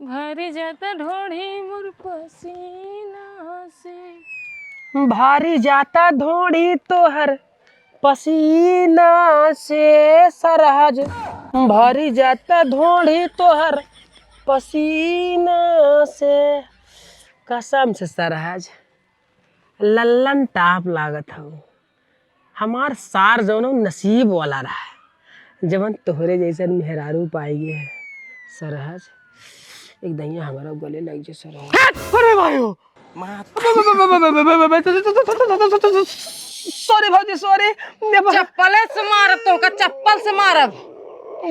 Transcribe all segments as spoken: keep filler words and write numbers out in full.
भरी जाता ढोढ़ी मोर पसीना से। भारी जाता ढोढ़ी तोहर पसीना से सरहज, भरी जाता ढोढ़ी तोहर पसीना से। कसम से सरहज, लल्लन टाप लागत हऊ। हमार सार जौनो नसीब वाला रहा, जवन तोहरे जैसन मेहरारू पाई है। सरहज, एक दहिया हमारा गले लग जे सरहज। अरे भाई हो। सॉरी भौजी, सॉरी। चप्पले से मारब तोहका, चप्पल से मारब।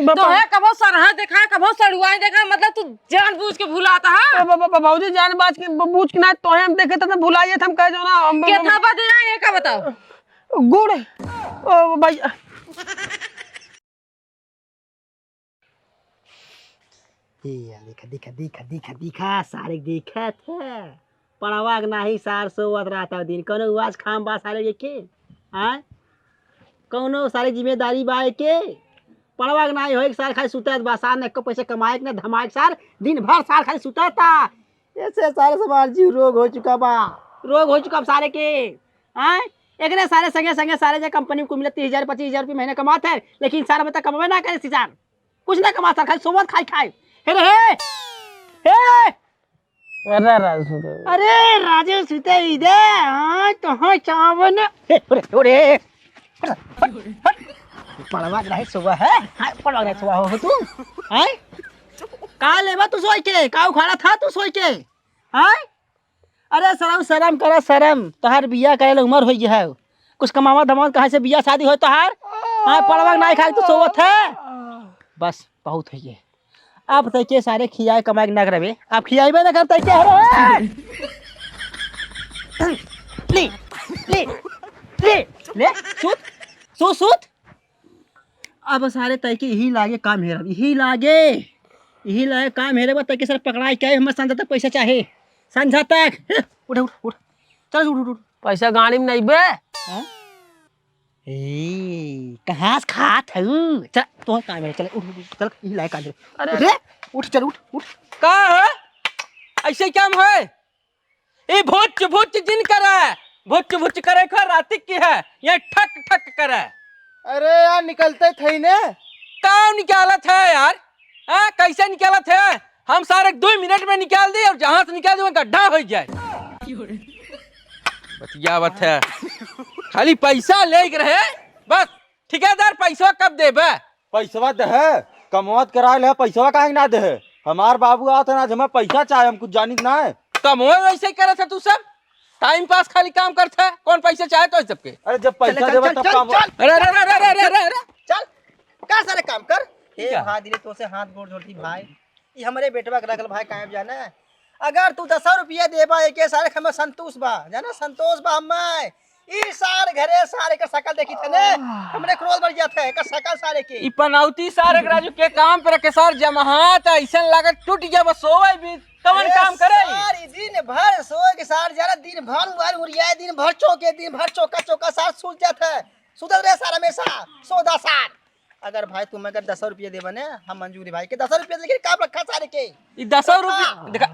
तोहे कबो सरहज देखा, कबो सड़ुआई देखा, मतलब तू जानबूझ के भुलाता है। भौजी, जानबूझ के, बूझ के ना, तोहे हम देखे तो भुलाइए, हम कह जो ना, हम केथा बदे जाए, ये का बताओ? गुड़। ओ भाई। ये देखा, देखा, देखा, देखा, देखा, सारे देखत है। पड़वा के नाही सार सोवत रहता दिन। कौनो उवाज खाम बा सारे के? आय? कौनो सारे जिम्मेदारी बा के? पड़वा के नाही होई, सार खाली सुतत बा, सार ने एको पैसा कमाए के ना धमाए के, सार दिन भर सार खाली सुतत ता। ऐसे सारे समाज जीव रोग हो चुका बा, रोग हो चुका बा सारे के। आय? एकरे सारे संगे संगे सारे जे कंपनी में कुल मिले तीस हजार, पच्चीस हजार रुपये महीने कमात है, लेकिन सार बता कमावे ना करे सार, कुछ ना कमात सार, खाली सोवत खाई खाए। हे रे हे, हे। अरे राजू सुते। अरे राजू सुते इधर, हाँ तो हाँ चावन। हे, अरे, अरे। पड़वा के नाही सोवा है, हाँ, पड़वा के नाही सोवा हो तू, हाँ? का लेबा तू सोई के, का उखाड़ा था तू सोई के, हाँ? अरे सरम, सरम करा सरम, तोहार बियाह करे ला उमर होइ गया है। कुछ कमावा धमावा कहाँ से बियाह शादी होय तोहार? हाँ, पड़वा के नाही खाए तू सोवत है। बस, बहुत होइ गए। अब तैके सारे खियाए कमाए के ना करबे। अब खियाइबे ना कर तैके हरे। ले, ले, ले, ले, सूत, सूत, सूत। अब सारे तैके यही लागे काम हेरब, यही लागे, यही लागे काम हेरब, तैके सर पकड़ाई के हमर संझा तक पैसा चाहे, संझा तक। उठ, उठ, उठ, चल, उठ, उठ, उठ। पैसा गाड़ी में नहीं बे। हाँ? ए, कहाँ से खात है? चल, तो काम है, चल, उठ, उठ, उठ, चल, यही लागे काम हेरब। अरे, उठ रे, उठ, चल, उठ, उठ। का है? ऐसे काम है? ई भुच भुच जिन करे, भुच भुच करे खो रातिक की है, ये ठक ठक करे। अरे यार, निकलते थे ने। का निकालत है यार? हाँ, कैसे निकालत है? हम सारे दो मिनट में निकाल दे और जहाँ से निकाल दे, वहाँ गड्ढा हो जाए। बतियावत है, खाली पैसा ले के रहे, बस। ठेकेदार, पैसवा कब देबे? पैसवा देहे, कमवत कराए ले, पैसवा काहे ना देहे? हमार बाबू आवत है ना, आज हमें पैसा चाहे, हम कुछ जानित ना है। कमवे वैसे ही करत है तू सब, टाइम पास खाली काम करत है। कौन पैसा चाहे तो सबके? अरे जब पैसा चल, देबे चल, तब चल, काम। चल। अरे, अरे, अरे। चल, कर सारे काम कर। ए क्या? भाई, दिले तो से हाथ गोड़ जोड़ी भाई। ई हमरे बेटवा के रखल भाई, काहे जाने? अगर तू दस रुपया देबा एके सारे, हमें संतोष बा, जाना, संतोष बा हमें। ई सार घरे सारे का शकल देखी थे ने, हमरे क्रोध बढ़ जात है, एकर शकल सारे के। ई पनौती सारे के राजू के काम पर के सार जमहात ऐसन लागत टूट गया, बस सोवे भी, कवन अरे काम करे? सार ई दिन भर सोए के सार, जाना, दिन भर मोबाइल उरियाए, दिन भर चौके, दिन भर चौका, चौका सार सूत जात है, सुतत रहे सार हमेशा, सोदा सार। अगर भाई तुम अगर दस रुपया देबा ने, हम मंजूरी भाई के दस रुपया लेके काम रखा सारे के। ई दस रुपया, देखा,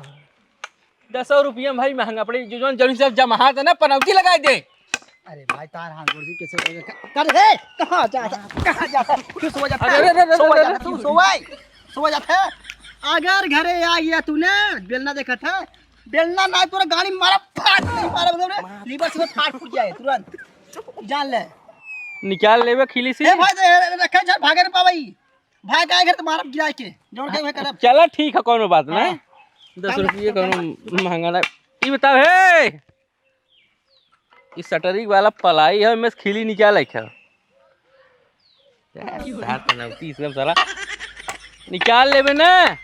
दस रुपया में भाई महंगा पड़े, जो जौन जरूरी सब जमा हाथ है ना, पनौती लगाई दे। अरे भाई, तार हाथ गोड़ जी कैसे कर, कर रे, कहाँ जाता, कहाँ जाता, तू सो जाता, अरे, अरे, अरे, सो अरे, जाता, अरे, तू सो भाई, सो जाता। अगर घरे आ गया तूने, बेलना देखा था, बेलना ना तोरा गाड़ी मारा, फाट नहीं मारा, मतलब रे, लीवर से फाट फूट जाए तुरंत, जान ले। निकाल लेबे खिली से। ए भाई, दे, रे, रखे जा, भागे रे पावई। भाई, काहे घर तुम्हारा गिराए के? जौन के वह करब। चला, ठीक है, कौनो बात ना। हाँ। दस रुपये कौनो महंगा ना। ई बताओ, हे, ई सटरी वाला पलाई है, में से खिली निकाले के है। यार, सार पनौती, इसमें साला निकाल लेबे ना।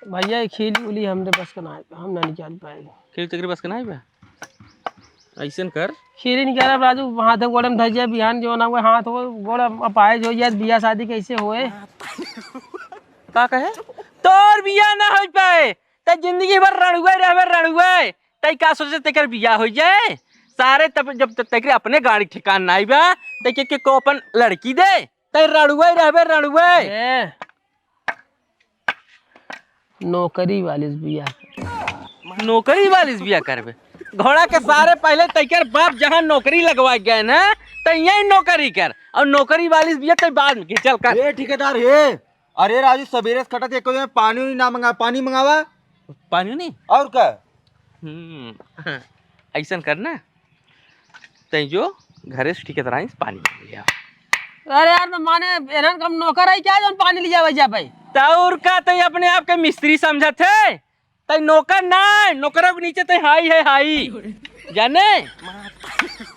भैया, ये खिली उली हमरे बस का ना है, हम ना निकाल पाएंगे। खिली तेरे बस का ना है बे? ऐसन कर। खीरी निकालब राजू, हाथ गोड़े में धर जाए, बिहान जो ना हुए, हाथ हो, गोड़ अपाहिज हो जाए, बियाह शादी कैसे होए? का कहे? तोर बियाह ना हो पाए, ते जिंदगी भर रड़ुए रहबे, रड़ुए। ते का सोचे तेकर बियाह हो जाए? सारे तब जब तक तेरे अपने गाड़ी ठिकान ना आइबा, ते के, के को अपन लड़की दे, ते रड़ुए रहबे, रड़ुए। ए, नौकरी वाली से बियाह कर। नौकरी वाली से बियाह करबे? घोड़ा के सारे पहले तैकर बाप जहाँ नौकरी लगवा गए ना, तो यही नौकरी कर, और नौकरी वाली से बियाह तो बाद में, चल कर। ए ठेकेदार हे, अरे राजू, सबेरे से खटत, एको जने पानी उनी ना मंगा, पानी मंगावा। पानी नहीं? और का? हम्म, ऐसन करना, तैं जो घरे से ठेकेदाराइन से पानी मांग लिया। अरे यार, तो माने एनन कम नौकर है क्या, जौन पानी लिया वही जा भाई? तो और का, तैं अपने आप के मिस्त्री समझत है? तैं नौकर ना, नौकरों के नीचे तैं हाई है, हाई। जाने?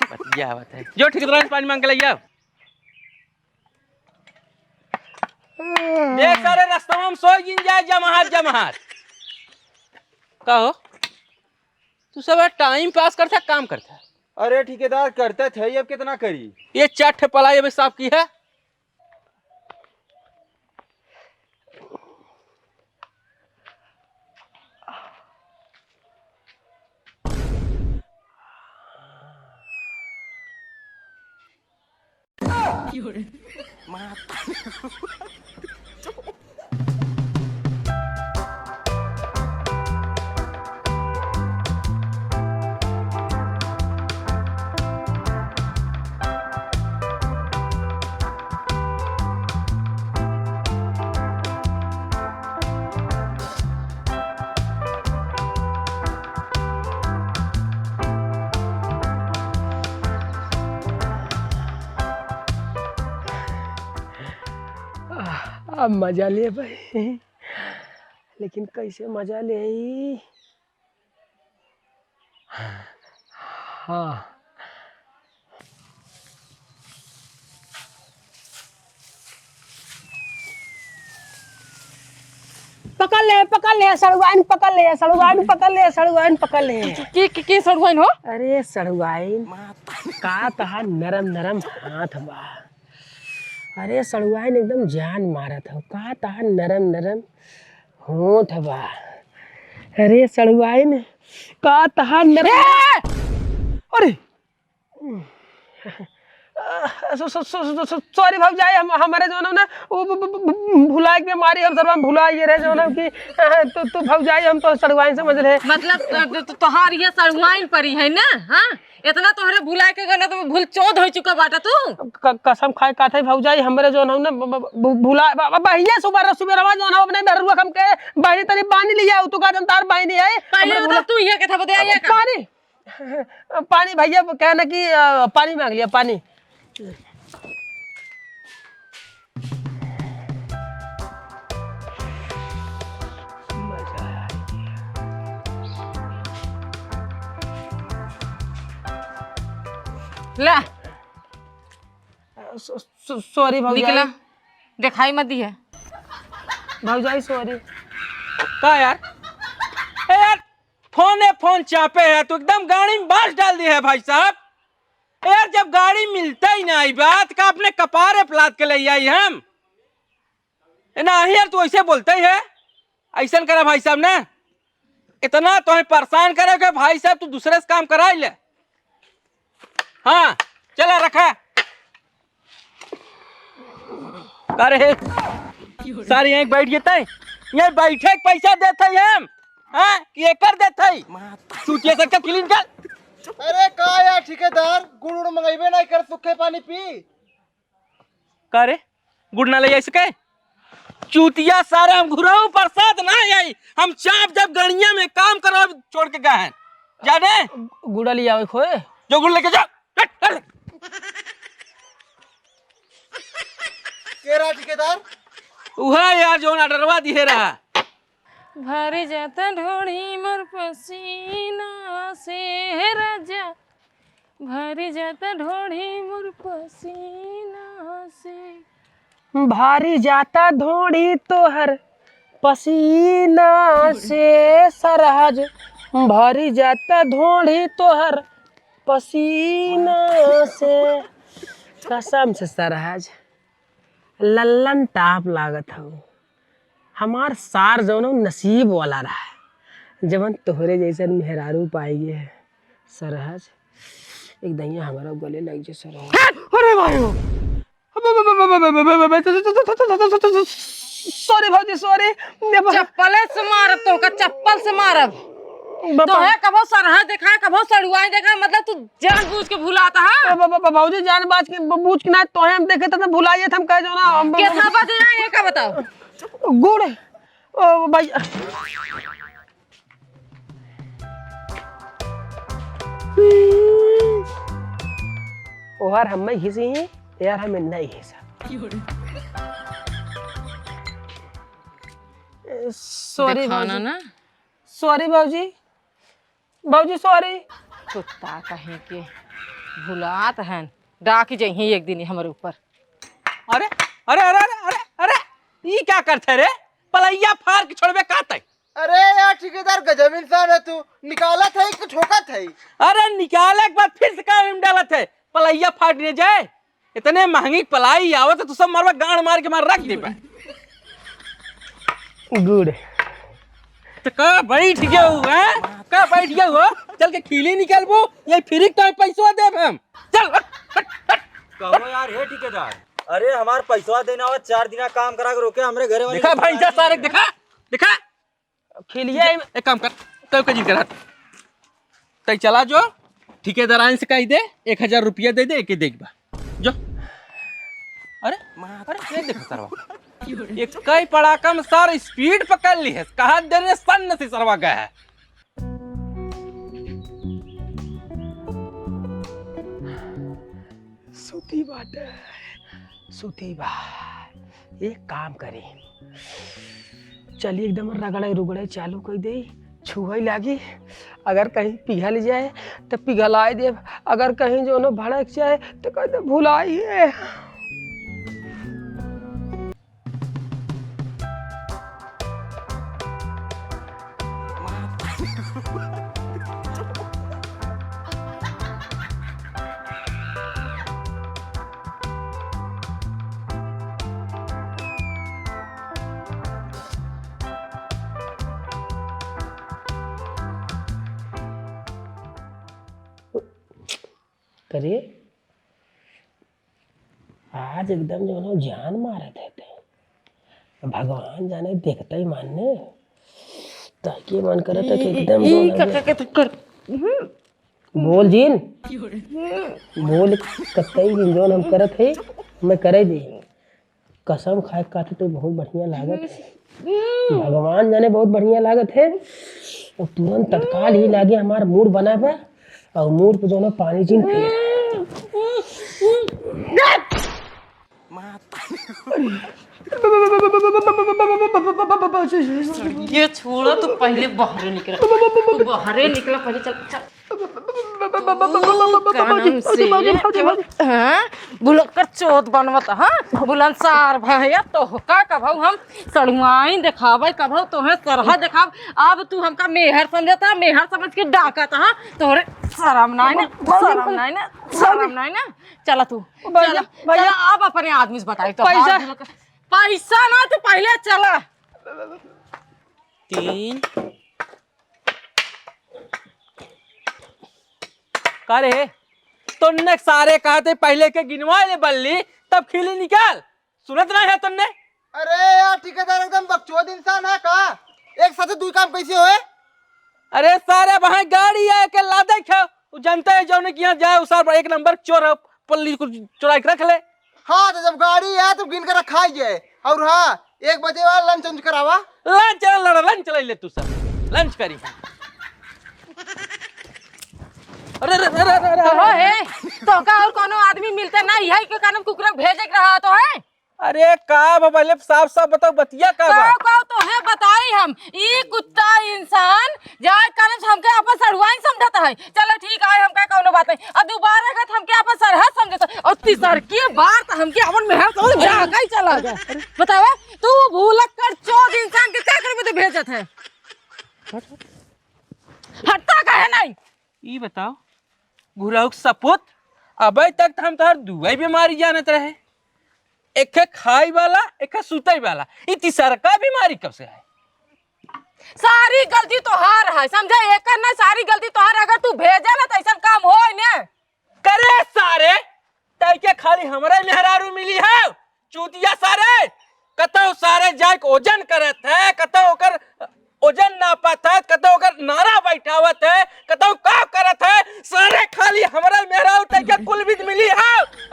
बतिया आवत है। जो ठेकेदाराइन से पानी मांग के ले आओ। देख सारे, रस्तवा में सोई गिन जाए, जमाहत, जमाहत। का हो? तू सब टाइम पास करता, काम करता? अरे ठेकेदार, करते थे, अब कितना करी? ये चार ठे पलाई अबे साफ की है। अब मजा ले भाई, लेकिन कैसे मजा ले? हाँ। पकड़ ले, पकड़ ले, सड़ुआइन पकड़ ले, सड़ुआइन पकड़ ले, सड़ुआइन पकड़ ले। की, की, की सड़ुआइन हो? अरे सड़ुआइन, का तहार नरम नरम हाथ बा। अरे सड़ुआइन एकदम जान मारत हो, का तहार नरम नरम होठ बा। अरे सड़ुआइन, का तहार नरम ए! अरे! सो-, सो-, सो-, सो-, सो-, सॉरी भौजाई, हम, हमरे जौन है ना, वो ब-, ब-, ब-, ब-, भुलाए के बीमारी, हम सरवा भुलाए गए रहे जौन है कि, अ, तू, तू भौजाई, हम तो सड़ुआइन समझ रहे। मतलब, तो, तो, तो तोहार ये सड़ुआइन परी है ना, हाँ? इतना तोहरे भुलाए के गना तो भूल चोद हो चुका बाटा तू। क-, कसम खाए का था भौजाई, हमरे जौन है ना, ब-, ब-, ब-, भुला, ब-, ब-, बहिने सुबह, सुबह रवा जौन है, अपने मेहरुआ कम के, बहिनी तनी पानी लिया, तू का जनतार बहिनी है, पहले हमरे तो भुला तू ये के था, बताया ये का? पानी। पानी भैया, कहे ना कि, अ, पानी मांग लिया, पानी। ला। सो-, सो-, सॉरी भौजाई। निकला, दिखाई मत दिया। भौजाई, सॉरी। का यार? ए यार, फोने फोन चापे है, तू एकदम गाड़ी में बांस डाल दिया है भाई साहब। यार, जब गाड़ी मिलता ही ना आई बात का, अपने कपारे पे लाद के ले आई हम। ए, नाही यार, तू ऐसे बोलता ही है, ऐसन करा भाई साहब ना, इतना तोहे परेशान करे के भाई साहब, तू दूसरे से काम करा ले। हाँ, चला रखा। अरे, सारे यहीं बैठ गए तय, यहीं बैठे के पैसा देते ही हम, हाँ, कि एकर देते ही? चूतिया से का क्लीन कर। अरे का यार ठेकेदार, गुड़ उड़ मंगइबे नहीं कर, सूखे पानी पी। का रे, गुड़ ना ले आई सके? चूतिया सारे हम घुराऊ प्रसाद ना आई, हम चाप जब गड़िया में काम करो छोड़ के गए हैं, जाने? गुड़ा ले आओ खोए। जो गुड़ लेके जा। हट, हट। के रहा ठेकेदार? उहे यार, जौन ऑर्डरवा दिहे रहा। भर जाता ढोढ़ी मोर पसीना से, हे राजा, भर जाता ढोढ़ी मोर पसीना से। भारी जाता ढोढ़ी तोहर पसीना से सरहज, भारी जाता ढोढ़ी तोहर पसीना से। कसम से सरहज, लल्लन टाप लागत हऊ। हमार सार जौनो नसीब वाला रहा, जवन तोहरे जैसन मेहरारू पाई है। सरहज, एक दहिया हमारा गले लग जे सरहज। अरे भाई हो। sorry भौजी, sorry। चप्पले से मारब तोहका, चप्पल से मारब। बाबा। तोहे कबो सरहा देखा, कबो सड़ुआई देखा, मतलब तू जानबूझ के भुलाता, हाँ? बाबा, बाबा, भौजी, जान बाज के, बूझ के ना, तोहे हम देखे त भुलाइए, हम कह जो ना, हम केतना बजे आए, ये का बताओ? गुड़, ओ भैया। ओहर हमें घिसी ही, यार हमें नहीं घिसा। ए, sorry दिखाना भौजी। ना। Sorry भौजी। भौजी, sorry। कुत्ता कहीं के भुलात हन, डाक जइहीं एक दिन हमरे ऊपर। अरे, अरे, अरे, ई का करत है रे? पलैया फार के छोड़बे का तै? अरे यार ठेकेदार, गजब इंसान है तू, निकालत है कि ठोकत है? अरे निकाले के बाद फिर से काम में डालत है, पलैया फाट न जाए। इतने महंगी पलाई आवत है, तू सब मरवा गांड मार के मार रख देबा। गुड़। तो का बैठ गया हो, हैं? का बैठ गया हो? चल के खीली निकालबो, ये free time पैसवा देब हम। चल, हट, हट, हट। कहो यार, हे ठेकेदार, अरे हमार पैसवा देना हो, चार दिना काम करा के रोके हमरे घरे वाली देखा के भाई, जा सारे देखा, देखा। खिलिया एक, एक काम कर, तब के जिन कर हट। तै चला जो, ठेकेदाराइन से कह दे, एक हजार रुपया दे दे, एके देख बा। जो। अरे, अरे, ये देख सरवा। एक कई पड़ाका में सार speed पकड़ ली है, कहा दे रे सन्न से सरवा गया है। सूती बाटे, सूती बा। एक काम करी, चली एकदम रगड़े रुगड़े चालू कर दे, छुए लागी। अगर कहीं पिघल जाए तो पिघलाए देब, अगर कहीं जो न भड़क जाए तो कह दे भुलाई है। करे, आज एकदम जो है ना जान मारत है ते। भगवान जाने देखते ही मानने। ताकि मन करे तो कि एकदम ई जो है का, ना का, का, कर, हम्म। बोल जिन। बोल कतई जिन, जौन हम करत है, मैं करे दे। कसम खाए के कहते तो बहुत बढ़िया लागत है। भगवान जाने बहुत बढ़िया लागत है। और तुरंत तत्काल ही लागे हमार मूड बना बा। और मूड पे जो ना पानी जिन फेर। ये छोड़ा, तू पहले बाहरे निकला, तू बाहरे निकला पहले, चल, चल। तू कानन से, हाँ? भुलक्कड़ चोद बनवत, हाँ? बुलंदसार भैया, तोहका कभऊ हम सड़ुआइन देखावे, कभऊ तोहे सरहा देखावे। अब तू हमका मेहर समझत ह, मेहर समझ के डाकत ह, हाँ? तोहरे सरम नाई ना, सरम नाई ना, सरम नाई ना। चला तू, भैया, चला, भैया। चला, अब अपने आदमी से बताई तो पैसा। हाँ, भुलक्कड़, पैसा ना, तू पहले चला। तीन। का रे? तोन्ने सारे कहते पहले के गिनवा ले बल्ली, तब खीली निकाल। सुनत ना है तोन्ने? अरे यार, ठेकेदार एकदम बकचोद इंसान है का? एक साथ दुई काम कैसे होए? अरे सारे, वहाँ गाड़ी आए के लादे खे, वो जानते हैं जौने कि यहाँ जाए, वो सार एक नंबर चोर है, पल्ली को चुराई के रख ले। हाँ, तो जब गाड़ी है, तो गिन के रखा ही है। और हाँ, एक बजे वाला lunch वंच करावा। Lunch चला, लड़ा, lunch चला ले तू सब। Lunch करी। अरे, अरे, अरे, अरे, अरे, कहो अरे। हे, तोहका और कोनो आदमी मिलते ना, यही के कारण कुकुरा भेजे के रहा तो है? अरे, का बा, पहले साफ, साफ बताओ, बतिया का बा? का, का तोहे बताई हम? ई कुत्ता इंसान जाए कारण से हमके आपन सड़ुआइन समझत है। चलो ठीक है, हमका कौनो बात नहीं। और दोबारा अगर हमके आपन सरहद समझत है, और तीसरकी बार तो हमके आपन मेहर समझ जाके ही चला जाए। बतावा, तू भुलक्कड़ चोद इंसान के का करबे तो भेजत है? हटता काहे नहीं? ई बताओ, घुरौक सपूत, अबे तक तो हम तोहर दुए बीमारी जानत रहे। एक है खाई वाला, एक है सुतई वाला। ई तीसरका बीमारी कब से है? सारी गलती तोहार है, समझे? एकर ना, सारी गलती तोहार। अगर तू भेजे ना, तो ऐसा काम होए ने। करे सारे, तै के खाली हमरे मेहरारू मिली है, चूतिया सारे। कतौ सारे जाइके ओजन करत है, कतौ ओकर ओजन नापत है, कतौ ओकर नारा बैठावत है, कतौ का करत है। सारे खाली हमरे मेहरारू तइके कुल बीत मिली है।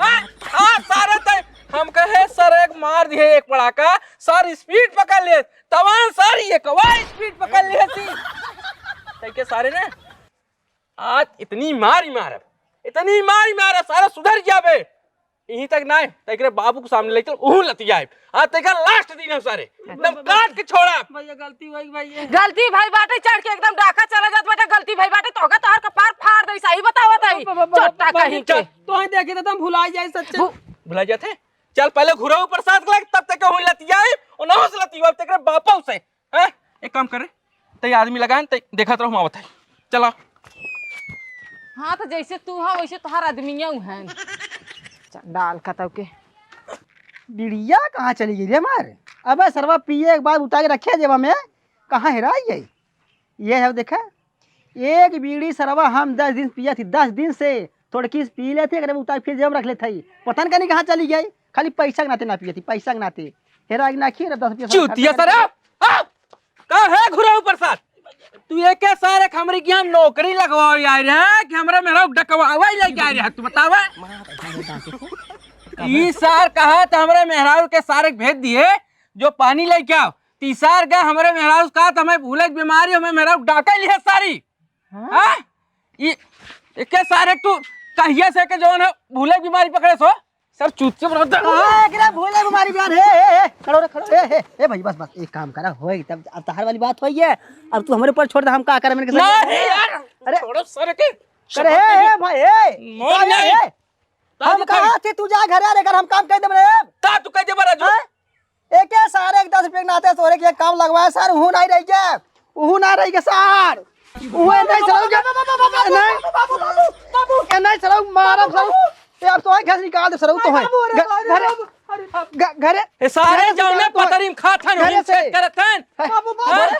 हाँ, हाँ, सारे तइ हम कहे सर एक मार दिहे एक पड़ाका, सर स्पीड पकड़ ले, तवान सर ये कवा स्पीड पकड़ ले थी। तइके सारे ने आज इतनी मारी मारब, इतनी मारी मारब, सारा सुधर जाबे। यहीं तक नाय, तइकरे बाबू के सामने लेके चल, उहू लतियाए। आज तइका लास्ट दिन है सारे, एकदम काट के छोड़ा। भैया गलती होई भैया। गलती भई बाटे, चढ़ के एकदम डाका चला जात बाटे, गलती भई बाटे, तोहका तोहर कपार फाड़ दे, सही बतावत है, ब-, ब-, ब-, चोट्टा ब-, कहीं के। चल, तोहे देखी तो हम भुला जाए सच्चे। भु- भुला जाते? चल पहले घुरऊ प्रसाद के लगे, तब तक हुई लतियाए, और ना हो से लतियाए, तइकरे बापू से। हैं? एक काम करे, तइ आदमी लगाएन, तइ देखत रहो, हम आवत है। चला। हाँ, तो जैसे तू है, वैसे तोहार आदमियों हैं। चंडाल कतौ के। बिड़िया कहाँ चली गई रे हमार? अबे सरवा पिए के बाद उतार के रखे जेबा में, कहाँ हेराई गई? ये है, देखा, एक बीड़ी सरवा हम दस दिन पिया थी, दस दिन से थोड़की सी पी लेते, एकरे उतार फिर जेब में रख लेते ही। पता नहीं कहाँ चली गई, खाली पैसा के नाते ना पिए थी, पैसा के नाते। हेरा के ना खीर, दस रुपया चूतिया सरवा। हाँ? का है घुराऊ प्रसाद? तू एके सारे के हमरे के यहाँ नौकरी लगवावे आए रहे कि हमरे मेहरारू डकवावे लेके आए रहे? तू बतावा। ई सार कहा तो हमरे मेहरारू के सारे के भेज दिए जो पानी लेके आओ। ती सार का हमरे मेहरारू कहा तो हमें भूले की बीमारी, हमें मेहरारू डाका लिया सारी। हाँ? हाँ? ई एके सारे तू कहिए से के जौन है भूले की बीमारी पकड़े सो? सर, चुपचाप रहो तो। हाँ, एकरा भूले बीमारी बयान है, ए, ए, खड़ो रे, खड़ो, ए, ए, ए, भाई, बस, बस, एक काम करा, होई, तब, अब तहार वाली बात होई है, अब तू हमरे ऊपर छोड़ दे, हम का करे, मैंने कहा, नहीं यार, अरे, छोड़ो सर के, अरे, छोड़ो ए, ए, भाई, ए, नहीं, का नहीं। ए, का हम कहा थे, तू जा घर, यार, अगर हम काम कर दे, बने, का तू कह दे, बड़ा जो? हाँ? एके सारे एक दस रुपये के नाते तोरे के काम लगवाए सर, उहू नहीं रही के, उहू ना रही के सर, उहू नहीं सर, के नहीं, ए नहीं सर, मारा सर, ये अब तो है घर निकाल दे सर, तो है घ-, घरे, घ-, घरे, ए सारे घरे से जौने निकाल तो है। पतरी में खात हन, घरे उहिन से। चेक करत हन। है। बाबू, बाबू। हैं?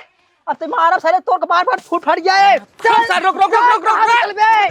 अब ते मारब सारे, तोर कपार पर फूट फट जाए। रुक सर, रुक, रुक, रुक, रुक, रुक, कहाँ रुक। निकलबे?